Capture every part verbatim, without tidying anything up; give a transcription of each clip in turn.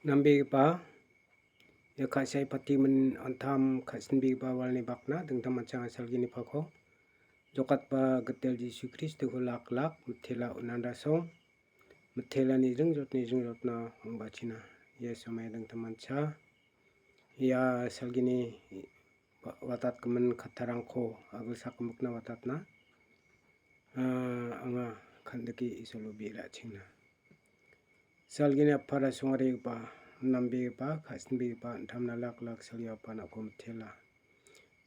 Nambegipa, ia ka·sai patimen antam ka·sinbegipa walni bakna dingtang manchang salgini pako jokatba gitel Jisu Kristoko lak lak mitela unanrasong, mitelani ringjotni ringjotna ong·bachina. Ia somai dingtang mancha, ia salgini wa-, watatgimin kattarangko agilsak gimikna watatna, ah, anga kandike Isolo bi ra·chengna. Salgini apara songarigipa, nambegipa, ka·sinbegipa, antamna lak lak salgio apa nako mitela.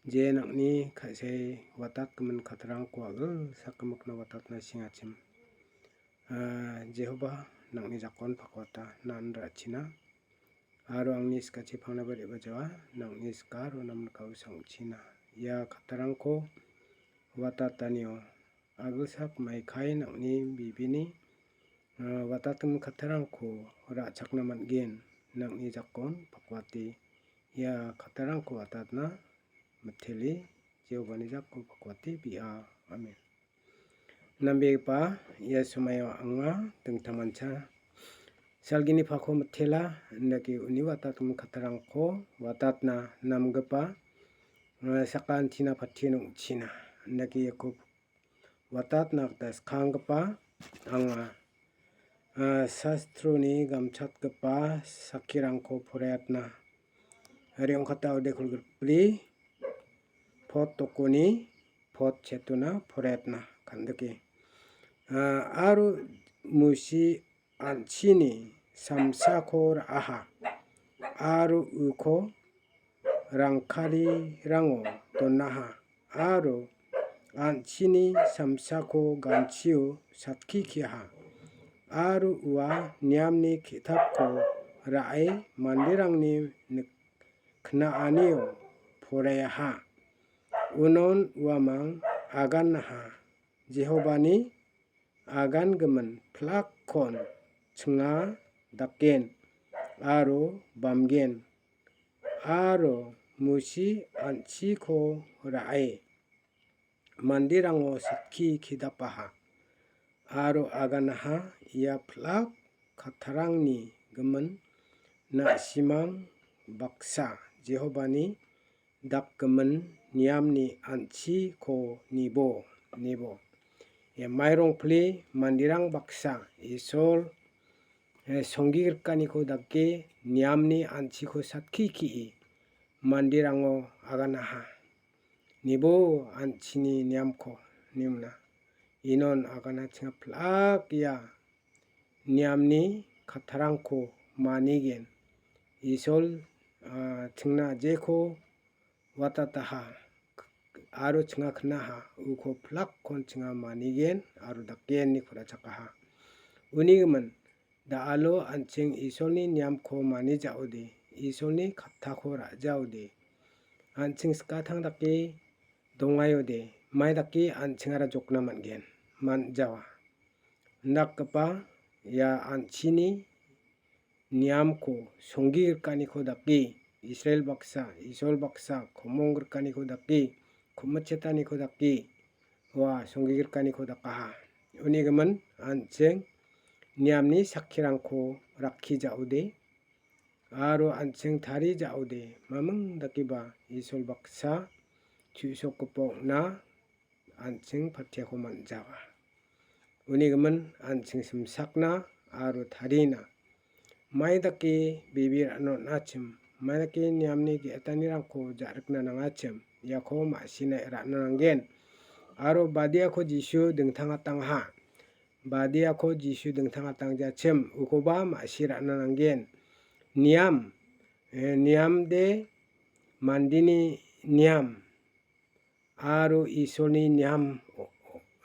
Je nang·ni ka·sai watatgimin kattarangko agilsak gimikna watatna sengachim. Ah, Jehoba, nang·ni jakon pakwata, nan ra·china. Aro angni sikachi pangnaba re·bajawa, nang·ni sika aro namnikao sangchina. Ia kattarangko watatanio agilsak maikai nang·ni bibini, ah, watatim kattarangko ra·chakna man·gen, nang·ni jakon pakwate. Ia kattarangko watatna mitele, Jehovani jako pakwate bi·a. Amen. Nambegipa, ia somaio anga dingtang mancha salgini pako mitela, indake uni watatgimin kattarangko watatna namgipa, eh, sakantina patien ong·china. Indake iako watatna gita skanggipa anga, ah, sastroni gamchatgipa sakkirangko poraiatna. Ari ongkatao dekolgrikbri pot dokoni pot chetona poraiatna kandike. Ah, aro Musi an·chini samsako ra·aha, aro uko rangkarirango donaha, aro an·chini samsako ganchio satkikiaha, aro ua niamni ki·tapko ra·e manderangni nik-, kna·anio poraiaha. Unon uamang aganaha, Jehovani agangimin plakkon chinga daken aro bamgen, aro Musi an·chiko ra·e manderango sakki kidapaha, aro aganaha ia plak kattarangni gimin na·simang baksa Jehovani dakgimin niamni an·chiko nibo, nibo. Ia mairong pile manderang baksa Isol, eh, songgigrikaniko dake niamni an·chiko satki ki·e manderango aganaha. Nibo an·chini niamko nimna. Inon agana chinga plak ia niamni kattarangko manigen. Isol, ah, chingna jeko watataha, aro chinga knaha, uko plakkon chinga manigen, aro dakenni ra·chakaha. Uni gimin, da·alo an·ching Isolni niamko manijaode, Isolni kattako ra·jaode, an·ching skatang dake dongaiode, mai dake an·chingara jokna man·gen, man·jawa. Indakgipa ia an·chini niamko songgigrikaniko dake, Israel baksa, Isol baksa, komong grikaniko dake, ku·mitchetaniko dake, ua songgigrikaniko dakaha. Uni gimin an·ching niamni sakkirangko rakkijaode, aro an·ching tarijaode, maming dakeba Isol baksa chu·sokgipa ong·na an·ching patiako man·jawa. Uni gimin an·ching simsakna aro tarina. Mai dake bebe ra·na on·achim, mai dake niamni ge·etanirangko ja·rikna nangachim, iako ma·sina ra·na nanggen. Aro badiako Jisu dingtangatangaha. Badiako Jisu dingtangatangjachim, ukoba ma·si ra·na nanggen. Niam, eh, niamde mandini niam. Aro Isolni niam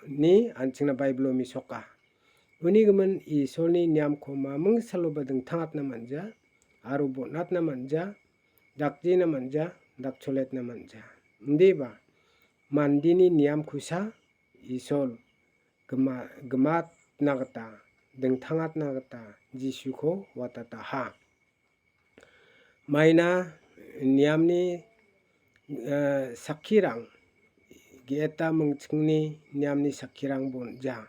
ni an·chingna Baibilo mesoka. Uni gimin Isolni niamko maming saloba dingtangatna man·ja, aro bon·atna man·ja, dakjina man·ja, dakcholetna man·ja. Indiba, mandini niamkosa Isol gima-, gimatna gita, dingtangatna gita Jisuko watataha. Maina niamni, eh, sakkirang, ge·eta mingchingni niamni sakkirang bon·ja.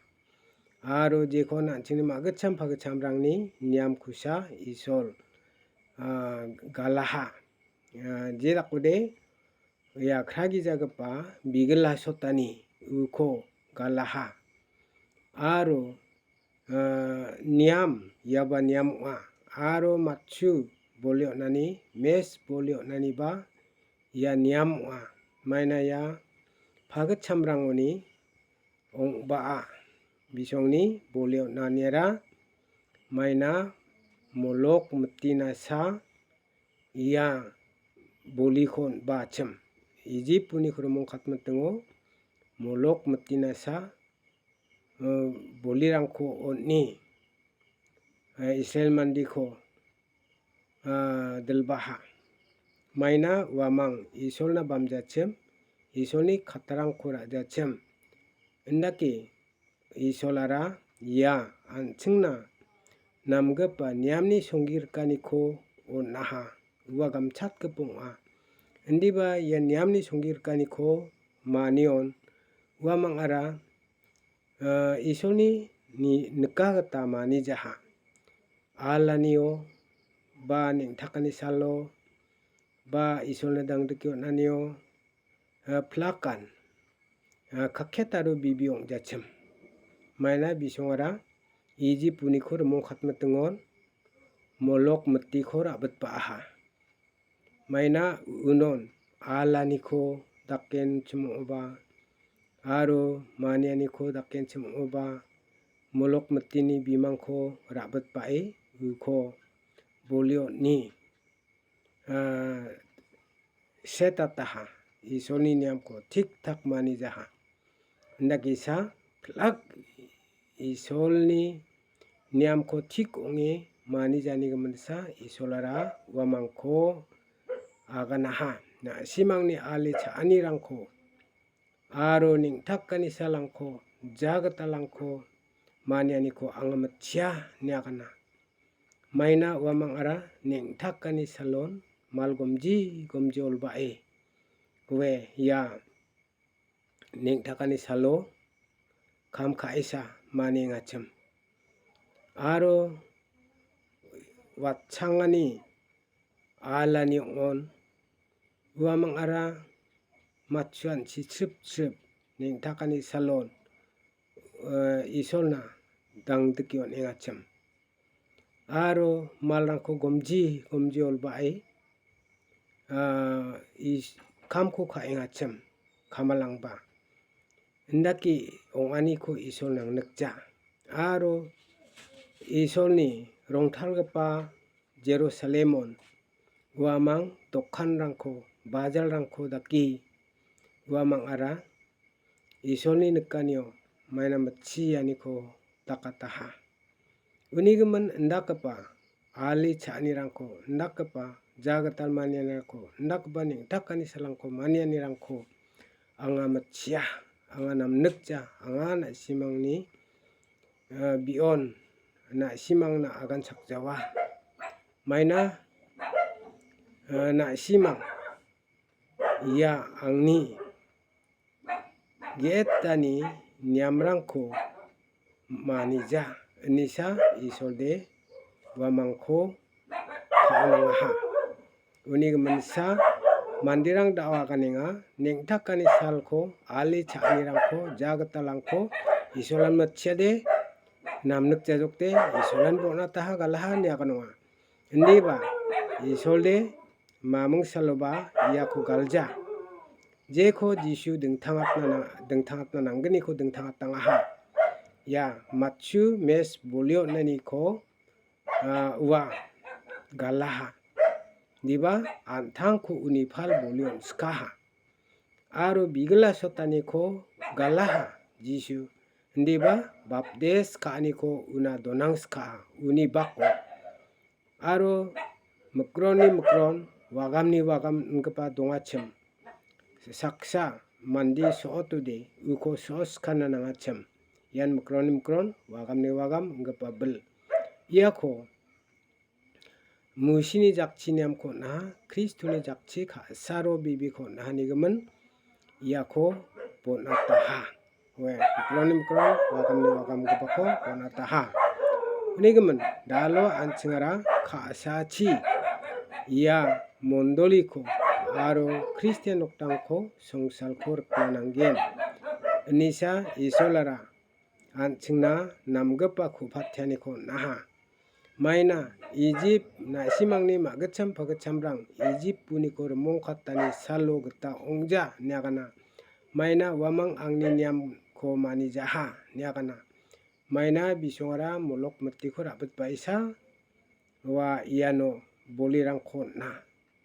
Aro jekon an·chingni ma·gitcham pagitchamrangni niamkosa Isol ah, galaha. Ah, jedakode ia kragijagipa bigil hasotani uko galaha. Aro, ah, niam, iaba niam ong·a. Aro matchu boli on·ani, mes boli on·aniba ia niam ong·a. Maina ia pagitchamrangoni ong·baa bisongni boli on·aniara maina molok mitinasa ia boliko on·baachim. Ijip uni kromong katmitingo molok mitinasa, eh, bolirangko on·e, eh, Israel mandiko ah, dilbaha. Maina uamang Isolna bamjachim, Isolni kattarangko ra·jachim. Indake Isolara ia an·chingna namgipa niamni songgirkaniko on·aha. Ua gamchatgipa ong·a. Indiba ia niamni songgirkaniko manion uamangara ah, Isolni ni-, nika gita manijaha. Alanio, ba neng·takani salo, ba Isolna dangdike on·anio, ah, plakan, ah, kakket aro bibi ong·jachim. Maina bisongara Ijip uniko rimongkatmitingon molok mitiko ra·bitbaaha. Maina unon alaniko dakenchim ong·oba aro manianiko dakenchim ong·oba molok mitini bimangko ra·bitbae uko boli on·e, ah, setataha. Isolni niamko tik tak manijaha. Indakisa pilak Isolni niamko tik ong·e manijanigiminsa Isolara uamangko aganaha. Na·simangni ali cha·anirangko aro neng·takani salangko, jagitalangko manianiko anga mitchia ine agana. Maina uamangara neng·takani salon malgomji gomji olbae. Ue ia neng·takani salo kam ka·esa maniengachim. Aro watchangani alani ong·on uamangara matchuan chichrip chrip neng·takani salon, eh, Isolna dangdike on·engachim. Aro malrangko gomji gomji olbae, ah, is-, kamko ka·engachim, kamalangba. Indake ong·aniko Isol nangnikja. Aro Isolni rongtalgipa Jerusalemon uamang dokanrangko, bajalrangko dake uamangara Isolni nikanio maina mitchianiko dakataha. Unigimin indakgipa ali cha·anirangko, indakgipa jagital manianirangko, indakgipa neng·takani salangko manianirangko anga mitchia, anga namnikja, anga na·simangni, eh, bi·on, na·simangna aganchakjawa. Maina, eh, na·simang ia angni ge·etani niamrangko manija, inisa Isolde uamangko ka·onangaha. Uni giminsa manderang da·o aganenga, neng·takani salko, ali cha·anirangko, jagitalangko Isolan mitchiade, namnikjajokde, Isolan bon·ataha galaha ine aganonga. Indiba Isolde maming saloba iako galja. Jeko Jisu dingtangatna na-, dingtangatna nanggniko dingtangatangaha. Ia matchu mes bolio on·aniko, ah, ua galaha. Indiba an·tangko uni pal bolio on·skaha. Aro bigila sotaniko galaha Jisu. Indiba bapdes ka·aniko una donangskaha uni bako. Aro mikronni mikron, wagamni wagam ingipa dongachim. Saksa mande so·otode uko so·oskana nangachim. Ian mikronni mikron, wagamni wagam ingipa bil. Iako Musini jakchi niamko on·aha, Kristoni jakchi ka·saro bibiko on·ahanigimin iako bon·ataha. Ue, mikronni mikron, wagamni wagamgipako bon·ataha. Unigimin, dalo an·chingara ka·sachi ia mondoliko aro Kristian nokdangko songsalko rikna nanggen. Inisa Isolara an·chingna namgipa ku·patianiko on·aha. Maina Ijip na·simangni ma·gitcham pagitchamrang Ijip buniko rimongkatani salo gita ong·ja ine agana. Maina uamang angni niamko manijaha ine agana. Maina bisongara molok mitiko ra·bitbaisa ua iano bolirangko on·a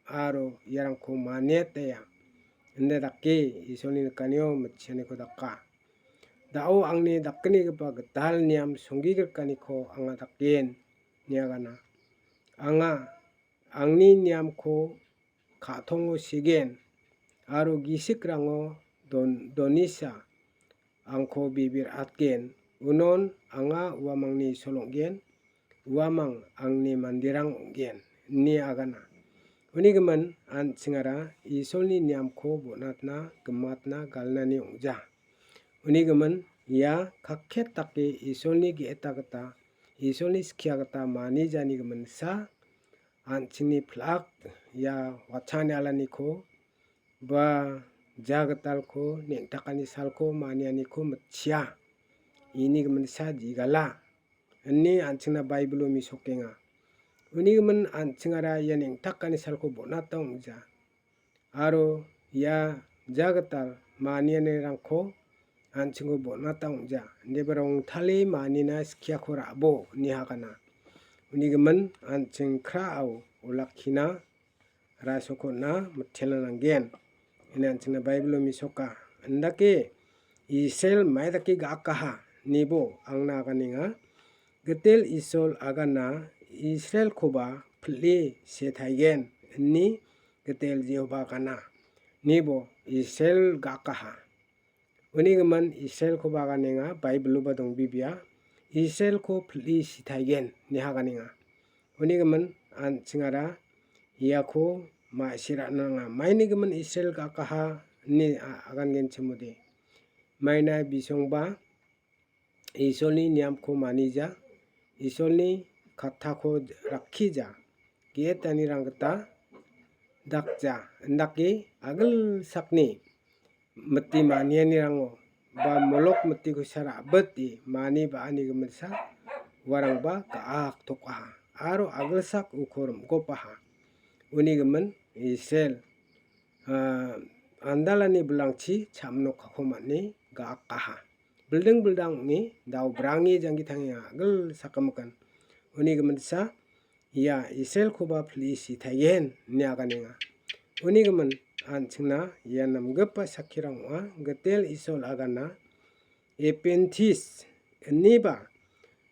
aro iarangko maniatea. Inde dake Isolni nikanio mitchianiko daka. Da·o angni dakgnigipa gital niam songgigrikaniko anga daken niagana. Anga angni niamko ka·tongo sigen aro gisikrango don-, donisa angko bibir atgen. Unon anga uamangni Isol ong·gen, uamang angni manderang ong·gen, ine agana. Uni gimin an·chingara Isolni niamko bon·atna, gimatna, galnani ong·ja. Uni gimin ia kakket dake Isolni ge·eta gita, Isolni skia gita manijani giminsa an·chingni plak ia watchani alaniko ba ja gitalko neng·takani salko manianiko mitchia. Ini giminsa jigala ine an·chingna Baibilo mesokenga. Uni gimin an·chingara ia neng·takani salko bon·ata ong·ja. Aro ia ja gital manianirangko an·chingko bon·ata ong·ja. Indiba rongtale manina skiako ra·bo ine agana. Uni gimin an·ching kra·ao olakkina rasongko on·a mitela nanggen. Ine an·chingna Baibilo mesoka. Indake Israel mai dake ga·akaha nibo angna aganenga. Gitel Isol agana Israelkoba pil·e setaigen, ine Gitel Jehoba agana. Nibo Israel ga·akaha. Uni gimin Israelkoba aganenga, Baibiloba dongbibia. Israelko pil·e sitaigen, ine aganenga. Uni gimin an·chingara iako ma·sirana nanga. Maini gimin Israel ga·akaha ine a-, agangenchimode. Maina bisongba Isolni niamko manija, Isolni kattako rakkija, ge·etanirang gita dakja, indake agilsakni mite manianirango ba molok miteko sara abite mani ba·ani giminsa uarangba ga·aktokaha aro agilsak uko rim·gopaha. Uni gimin Israel, ah, andalani bilangchi chamnokako man·e ga·akaha. Bilding bildang ong·e dao brange janggi tangenga agilsak gimikan. Uni giminsa ia Israelkoba pil·e sitaigen ine aganenga. Uni gimin an·chingna ia namgipa sakkirang ong·a, Gitel Isol agana Epentis iniba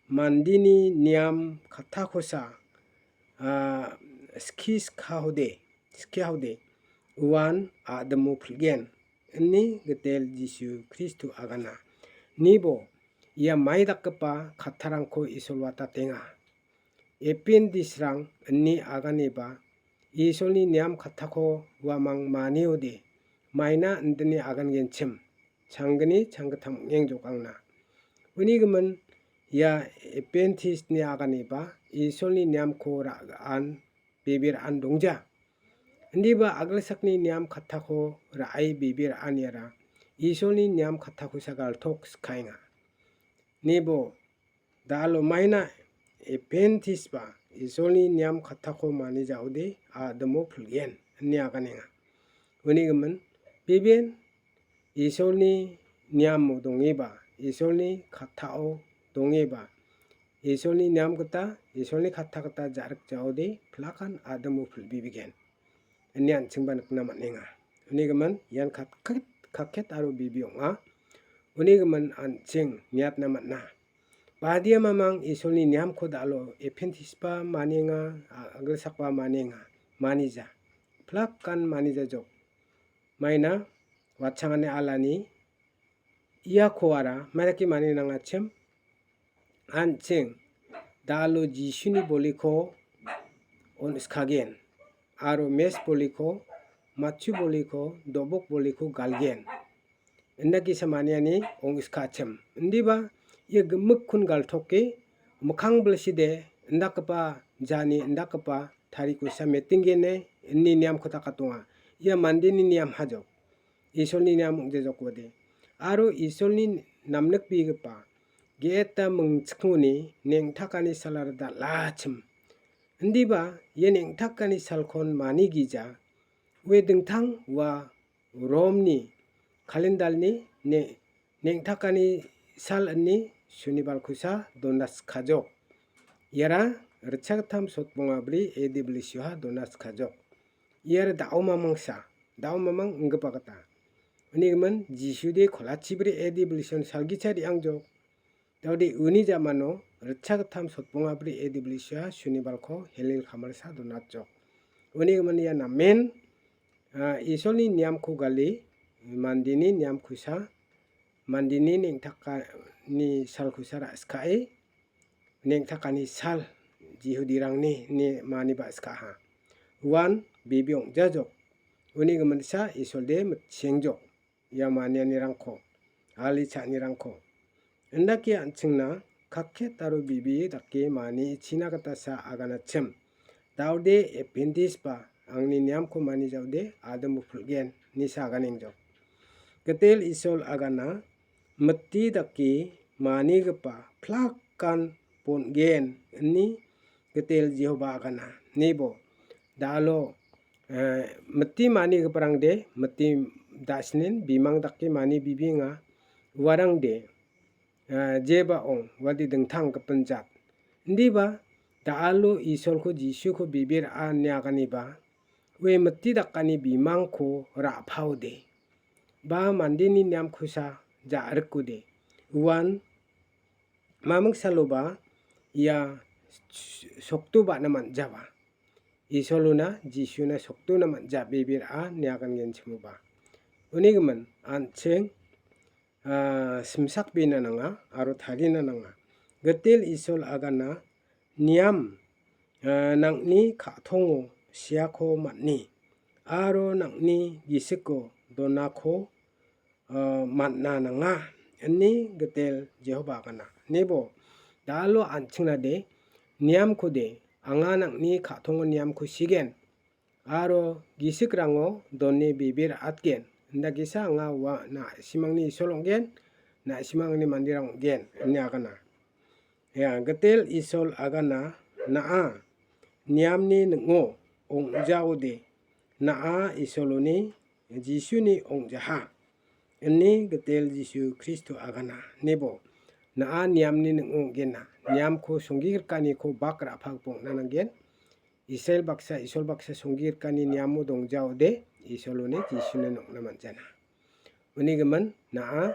mandini niam kattakosa, ah, ski skahode, skiahode uan a·dimo pil·gen, ine Gitel Jisu Kristo agana. Nibo ia mai dakgipa kattarangko Isol watatenga. Ependisrang ine aganiba Isolni niam kattako uamang maniode maina indine agangenchim, changgni changgittam ong·engjokangna. Uni gimin ia Epentisni aganiba Isolni niamko ra-, an bebe ra·an dongja. Indiba agilsakni niam kattako ra·e bebe ra·aniara Isolni niam kattako sagaltok sikaenga. Nibo da·alo maina Epentisba Isolni niam kattako manijaode a·dimo pil·gen ine aganenga. Uni gimin beben Isolni niamo dongeba, Isolni kattao dongeba, Isolni niam gita, Isolni katta gita ja·rikjaode pilakan a·dimo pil·bibegen ine an·chingba nikna man·enga. Uni gimin ian kat-, kat-, kakket aro bibi ong·a. Uni gimin an·ching niatna man·a. Badia mamang Isolni niamko da·alo Epentisba manienga, a-, agilsakba manienga, manija. Pilakan manijajok. Maina watchangani alani iakoara maidake mani nangachim? An·ching da·alo Jisuni boliko on·skagen aro mes boliko, matchu boliko, do·bok boliko galgen. Indakesa maniani ong·skachim. Indiba ia gimikkon galtoke mikkang bilside indakgipa jani indakgipa tarikosa meting gene, ini niamko takatonga. Ia mandeni niam hajok. Isolni niam ong·jajok ode. Aro Isolni namnikbegipa ge·eta mingchikmoni neng·takani salara dal·achim. Indiba ia neng·takani salkon mani gija, ue dingtang ua Romni kalendalni ne-, neng·takani sal ine sunibalkosa donatskajok. Iara ritchagittam sotbongabri A D bilisioha donatskajok. Iara da·o mamangsa, da·o mamang inggipa gita. Unigimin Jisude kolachibri A D bilision salgicha re·angjok. Daode uni jamano ritchagittam sotbongabri A D bilisioa sunibalko helil kamalsa donatjok. Unigimin ia namen, ah, Isolni niamko gale, mandeni niamkosa, mandeni neng·takani salkosa ra·sikae, neng·takani sal Jihudirangni ine maniba sikaha. Uan bibi ong·jajok. Uni giminsa Isolde mitsengjok ia manianirangko, ali cha·anirangko. Indake an·chingna kakket aro bibi dake mani china gitasa aganachim. Daode ependis ba angni niamko manijaode adimo pil·gen, inesa aganengjok. Gitel Isol agana miti dake manigipa plakan bon·gen, ine Gitel Jehoba agana. Nebo, da·alo, eh, miti manigiparangde, miti da·sinen bimang dake mani bibienga, uarangde, eh, jeba ong, uade dingtang gipin jat. Indiba, da·alo Isolko Jisuko bibir a niaganiba, ue miti dakani bimangko ra·paode, ba mandeni niamkosa ja·rikode, uan mamingsaloba ia sokto ba·na man·jaba. Isolona, Jisuna soktona man·ja bebe ra·a niagangenchimoba. Unigimin an·ching, ah, simsakbena nanga aro tarina nanga. Gitel Isol agana niam, ah, nang·ni ka·tongo seako man·e aro nang·ni gisiko donako ah, man·a nanga, ine Gitel Jehoba agana. Nebo, da·alo an·chingnade, niamkode, anga nang·ni ka·tongo niamko sigen, aro gisikrango done bebe ra·atgen. Indakesa anga ua na·simangni Isol ong·gen, na·simangni manderang ong·gen, ine agana. Ia Gitel Isol agana na·a niamni ning·o ong·jaode, na·a Isoloni Jisuni ong·jaha, ine Gitel Jisu Kristo agana. Nebo, na·a niamni ning·o ong·gena. Niamko songgigrikaniko bak ra·pagipong·na nanggen. Israel baksa, Isol baksa songgigrikani niamo dongjaode, Isoloni Jisuni nokna man·jana. Unigimin na·a,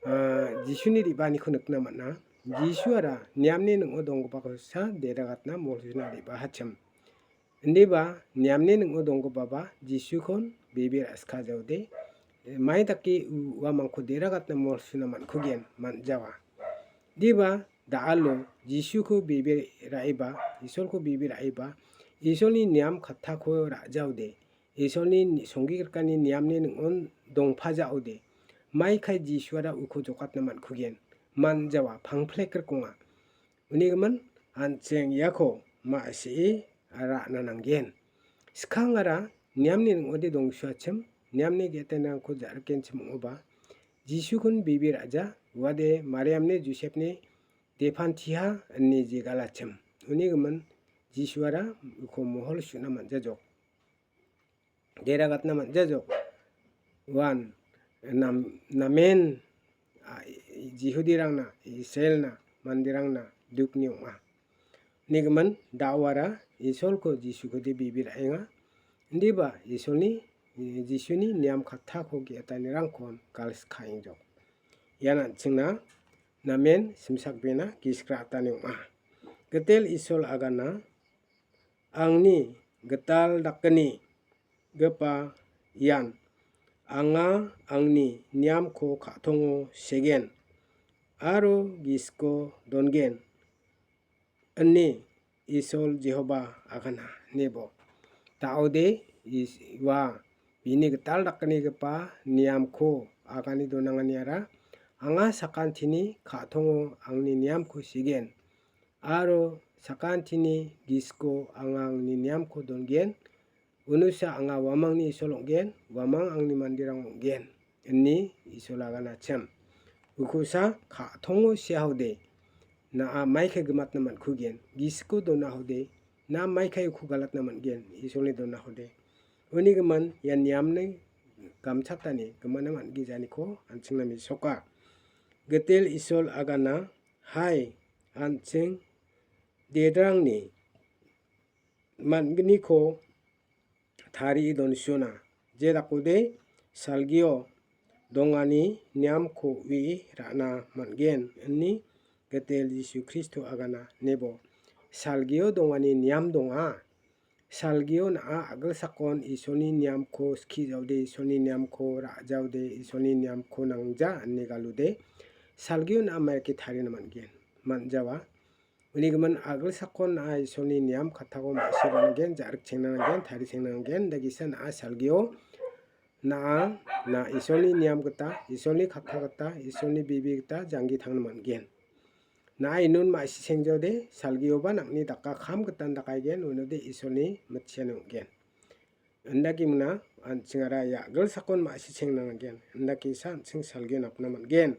ah, Jisuni re·baaniko nikna man·a. Jisuara niamni ning·o donggipakosa deragatna molsuna re·baahachim. Indiba niamni ning·o donggipaba Jisukon bebe ra·sikajaode, mai dake u-, uamangko deragatna molsuna man·kugen, man·jawa. Diba da·alo Jisuko bebe ra·eba, Isolko bebe ra·eba, Isolni niam kattako ra·jaode, Isolni ni-, songgigrikani niamni ning·on dongpajaode, maikai Jisuara uko jokatna man·kugen, man·jawa, pangplek rikonga. Unigimin an·ching iako ma·sie ra·na nanggen. Skangara niamni ning·ode dongsuachim, niamni ge·etanirangko ja·rikenchim ong·oba, Jisukon bebe ra·ja, uade Mariamni Josepni depantiha ine jegalachim. Uni gimin Jisuara uko mohor su·na man·jajok. Deragatna man·jajok. Uan nam-, namen, a, Jihudirangna, Israelna, manderangna dukni ong·a. Uni gimin da·oara Isolko Jisukode bebe ra·enga. Indiba Isolni, Jisuni niam kattako ge·etanirangkon galskaengjok. Ian an·chingna namen simsakbena gisik ra·atani ong·a. Gitel Isol agana angni gital dakgni gipa ian anga angni niamko ka·tongo segen aro gisiko dongen. Ine Isol Jehoba agana nebo. Da·ode is-, ua bini gital dakgnigipa niamko agane donanganiara anga sakantini ka·tongo angni niamko sigen aro Sakantini gisiko anga angni niamko dongen. Unusa anga uamangni Isol ong·gen, uamang angni manderang ong·gen, ine Isol aganachim. Ukosa ka·tongo seahode, na·a maikai gimatna man·kugen, gisiko donahode, na·a maikai uko galatna man·gen, Isolni donahode. Uni gimin ia niamni gamchatani gimana man·gijaniko an·chingna mesoka. Gitel Isol agana, hai, an·ching dedrangni man·gniko tarie donsiona. Je dakode salgio dongani niamko uie ra·na man·gen, ine Gitel Jisu Kristo agana nebo. Salgio dongani niam donga. Salgio na·a a·gilsakon Isolni niamko skijaode, Isolni niamko ra·jaode, Isolni niamko nangja ine galode, salgio na·a maike tarina man·gen. Man·jawa. Uni gimin a·gilsakon na·a Isolni niam kattako ma·sina nanggen, ja·rikchengna nanggen, tarichengna nanggen, dagisa na·a salgio na·a, na Isolni niam gita, Isolni katta gita, Isolni bibi gita janggi tangna man·gen. Na·a inon ma·sisengjaode, salgioba nang·ni daka kam gitan dakaigen, unode Isolni mitchian ong·gen. Indakimina an·chingara ia a·gilsakon ma·sisengna nanggen, indakisa an·ching salgio napna man·gen.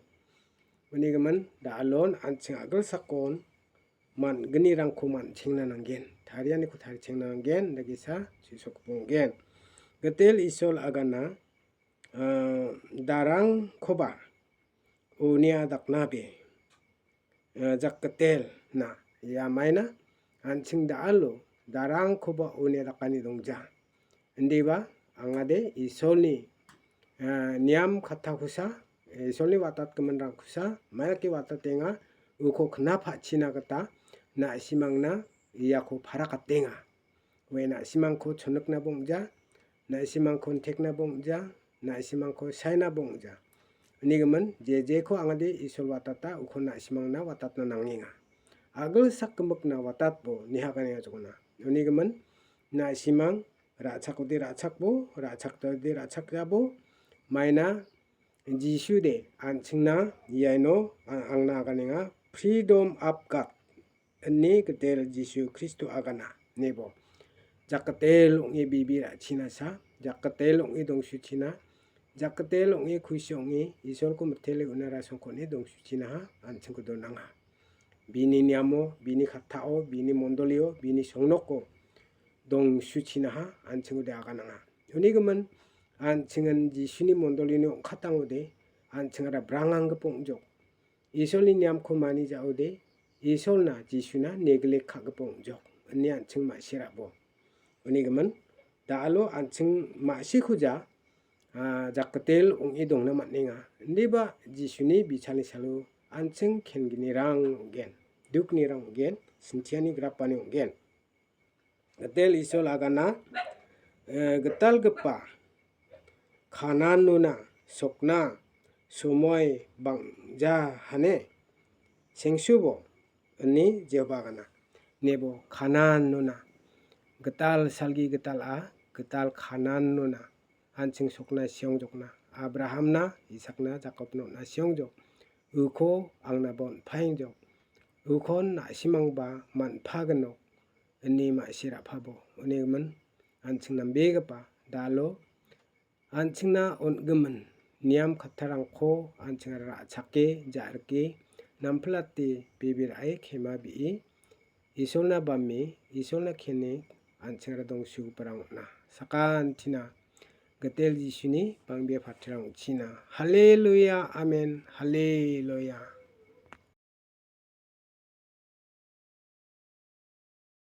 Uni gimin da·alon an·ching a·gilsakon man·gnirangko man·chengna nanggen, tarianiko tarichengna nanggen, indakisa Jisuk bonggen. Gitel Isol agana, ah, darangkoba unia daknabe, ah, jakgitel na, ia maina an·ching da·alo darangkoba unia dakani dongja. Indiba angade Isolni, ah, niam kattakosa, Isolni watatgiminrangkosa, mailake watatenga, uko knapachina gita na·simangna iako parakatenga. Ue na·simangko chonikna bongja, na·simangko ntekna bongja, na·simangko saina bongja. Uni gimin, je jeko angade Isol watata, uko na·simangna watatna nangenga. A·gilsak gimikna watatbo, nihakanenga jokona. Uni gimin, na·simang ra·chakode ra·chakbo, ra·chakjade ra·chakjabo, maina Jisude an·chingna iano a-, angna aganenga, freedom of God. Ine gitel Jisu Kristo agana, nebo. Jakgitel ong·e bibi ra·chinasa, jakgitel ong·e dongsuchina, jakgitel ong·e kusi ong·e, Isolko mitele unara songkone dongsuchinaha, an·chingko donanga. Bini niamo, bini kattao, bini mondolio, bini songnoko dongsuchinaha, an·chingode agananga. Uni gimin, an·chingin Jisuni mondolini ong·katangode, an·chingara branganggipa ong·jok. Isolni niamko manijaode, Isolna Jisuna neglect ka·gipa ong·jok, ine an·ching ma·sirabo. Uni gimin, da·alo an·ching ma·sikoja, ah, jakgitel ong·e dongna man·enga. Indiba Jisuni bichani salo an·ching kengnirang ong·gen, duknirang ong·gen, sintiani grapani ong·gen. Gitel Isol agana, eh, gitalgipa Kananona sokna somoi bang·jahane sengsubo, ine Jehoba agana. Nebo Kananona, gital salgi gital a, gital Kananona an·ching sokna siongjokna, Abrahamna, Isakna, Jakobna on·a siongjok. Uko angnaba on·paengjok. Ukon na·simangba man·paginok, ine ma·sirapabo. Uni gimin, an·ching nambegipa da·alo, an·chingna on·gimin niam kattarangko an·chingara ra·chake, ja·rike, nampilate, bebe ra·e, kema bi·e, Isolna bame, Isolna kene, an·chingara dongsugiparang ong·na. Sakantina, gitel Jisuni bang·bea patirang ong·china. Haleluya, amen, haleluya.